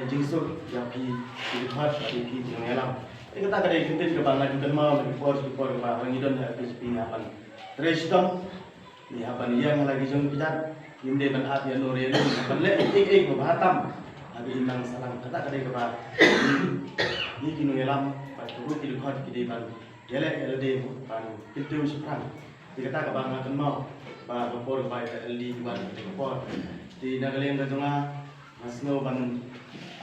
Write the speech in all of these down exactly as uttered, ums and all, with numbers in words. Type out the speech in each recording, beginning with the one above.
jingsuk ïa phi ki dkhot, ïa phi ki nongïalam. Te kata ka dei ka ktien kaba nga ju kynmaw na ki por ki por kaba ngi don ha P H P, ngi hap ban trei shitom, ngi hap ban ïeng ha la ki jong ki jait, ngim dei ban ap ïa no ïa no, ngi hap ban leh ei ei kaba bha tam ha ka imlang sahlang. Kata ka dei kaba ngi ki nongïalam bad ruh ki dkhot ki dei ban ïaleh ïalade ban kyntiew shaphrang. Te kata kaba nga kynmaw ba ka por ba ïa ka L D ki wan ka por. Te na ka liang ka jong nga, nga sngew ban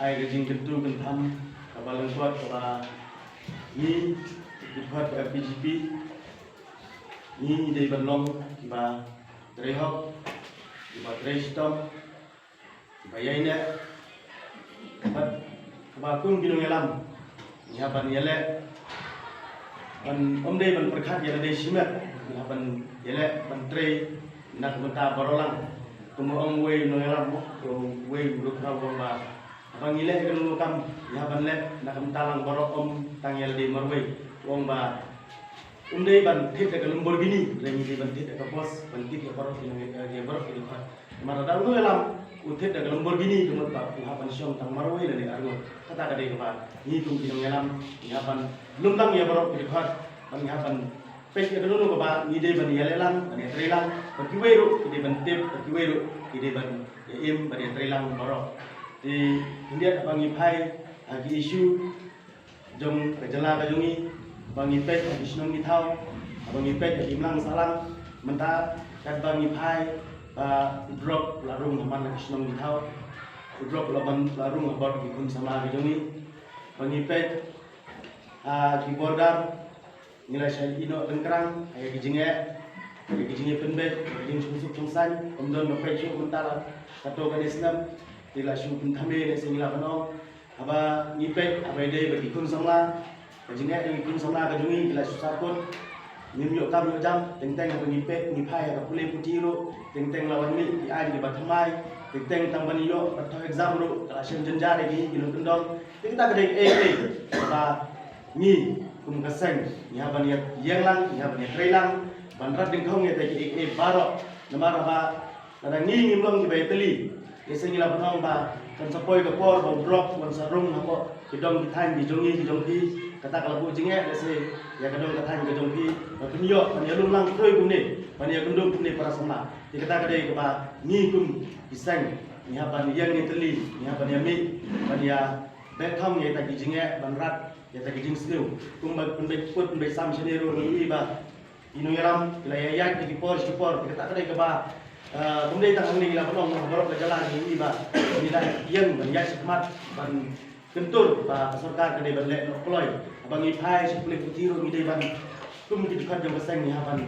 ai ka jingkyntu kyntham kaba lyngkot kaba ngi ki dkhot ka P G P ngi dei ban long kiba trei hok, kiba trei shitom, kiba ïaineh bad kaba kum ki nongïalam ngi hap ban ïaleh ban, ym dei ban pyrkhat ïa lade shimet, ngi hap ban ïaleh ban trei na ka bynta baroh lang. Kum u ong uwei u nongïalam, uwei u rukhraw u ong ba haba ngi leh ïa kano kano ka kam ngi hap ban leh na ka bynta lang baroh, ym tang ïa lade marwei. U ong ba ym dei ban thied da ka Lamborghini, hynrei ngi dei ban thied da ka Boss ban thied ïa baroh ki nong, ïa baroh ki dkhot. Namar lada u nongïalam u thied da ka Lamborghini, ka mut ba u hap ban shong tang marwei lane arngut. Kata ka dei kaba ngi kum ki nongïalam ngi hap ban lum lang ïa baroh ki dkhot, ban ngi hap ban peit ïa kano kano kaba ngi dei ban ïaleh lang, ban ïatrei lang, ba kiwei ruh ki dei ban tip, ba kiwei ruh ki dei ban ïa im, ban ïatrei lang baroh. Te khyndiat ba ngi phai ha ki issue jong ka jylla ka jong ngi, ba ngi peit ha ki shnong ki thaw, ba ngi peit ha ki imlang sahlang, mynta katba ngi phai ba u drug la rung ha man la ki shnong ki thaw, u drug la man la rung ha bor ki khun samla ki jong ngi, ba ngi peit ha ki border, ngi la shah ïehnoh tyngkrang ha ki jingeh, ha ki jingïapynbeit, ha ki jingsuk jingsaiñ, ym don ba peit shuh mynta la kato kane snem, te la shu pynthame ne se ngi la ban ong. Haba ngi peit, haba ïadei bad ki khun samla, ka jingeh jong ki khun samla ka jong ngi, ki la shu sahkut, ngim ïoh kam ïoh jam, teng teng haba ngi peit, ngi phai ha ka pule puthi ruh, teng teng la wan mih ki aiñ kiba thymmai, teng teng tang ban ïoh ban thoh exam ruh ka la shem jynjar ïa ngi ki nongkyndong. Te kata ka dei kaei kaei kaba ngi kum ka seng ngi hap ban ïa ïeng lang, ngi hap ban ïatrei lang ban rat dyngkhong ïa kaei kaei baroh. Namar haba lada ngi ngim long kiba ïatylli, lehse ngi la ban ong ba kan sa poi ka por ba u drug un sa rung hapoh ki dong ki thaiñ ki jong ngi ki jong phi. Kata ka la buh jingeh lehse ïa ka dong ka thaiñ ka jong phi, ba phin ïoh ban ïalum lang khrui kumne, ban ïakynduh kumne para samla. Te kata ka dei kaba ngi kum ki seng ngi hap ban ïeng ïatylli, ngi hap ban ïamih, ban ïa beh thong ïa kita ki jingeh, ban rat ïa kita ki jingsniew. Kumba pynbeit put pynbeit sam shane ruh ngi ïohi ba ki nongïalam ki la ïaid ïa ki por shi por, te kata ka dei kaba, eh, ym dei tang hangne, ngi la ban ong ha baroh ka jylla ngi ïohi ba ngi la ïeng ban ïaid shakhmat ban kyntur ba ka sorkar ka dei ban leh noh kloi. Haba ngi phai sha pule puthi ruh ngi dei ban, kum ki dkhot jong ka seng ngi hap ban,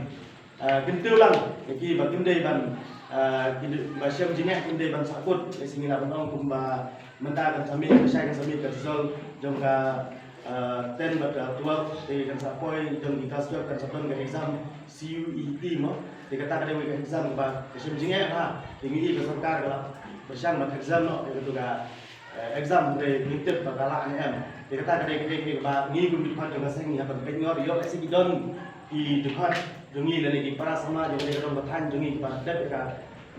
eh, kyntiew lang ïa ki ba kim dei ban, eh, ki dei ba shem jingeh, kim dei ban sahkut. Lehse ngi la ban ong kumba mynta kan sa mih, lashai kan sa mih ka result jong ka, eh, ten bad ka twelve, te kan sa poi jong ki class twelve kan sa don ka exam C U E T mo. Te kata ka dei ka exam ba ka shem jingeh bha. Te ngi ïohi ka sorkar ka la pyrshang ban exam noh ïa katu ka, eh, exam, hynrei ngim tip ba ka lah ne em. Te kata ka dei kaei kaei kaba ngi kum ki dkhot jong ka seng ngi hap ban peit ngor ïoh, lehse ki don ki dkhot jong ngi lane ki para samla jong ngi, ka dong ka thaiñ jong ngi kiba dep ïa ka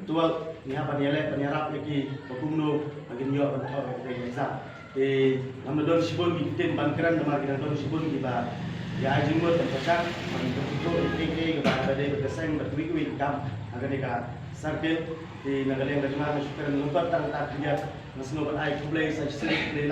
twelve, ngi hap ban ïaleh ban ïarap ïa ki ba kumno ba kin ïoh ban thoh ïa ka exam. Te ngam da don shibun ki ktien ban kren namar ki dang don shibun kiba ïa ai jingmut ban pyrshang ban pyrshang ïa kiei kiei kiba dei bad ka seng bad kiwei kiwei ki kam ha kane ka circle. Te na ka liang ka jong nga nga shu kren lyngkot tang kata khyndiat, nga sngewbha ban ai khublei sa shisien khublei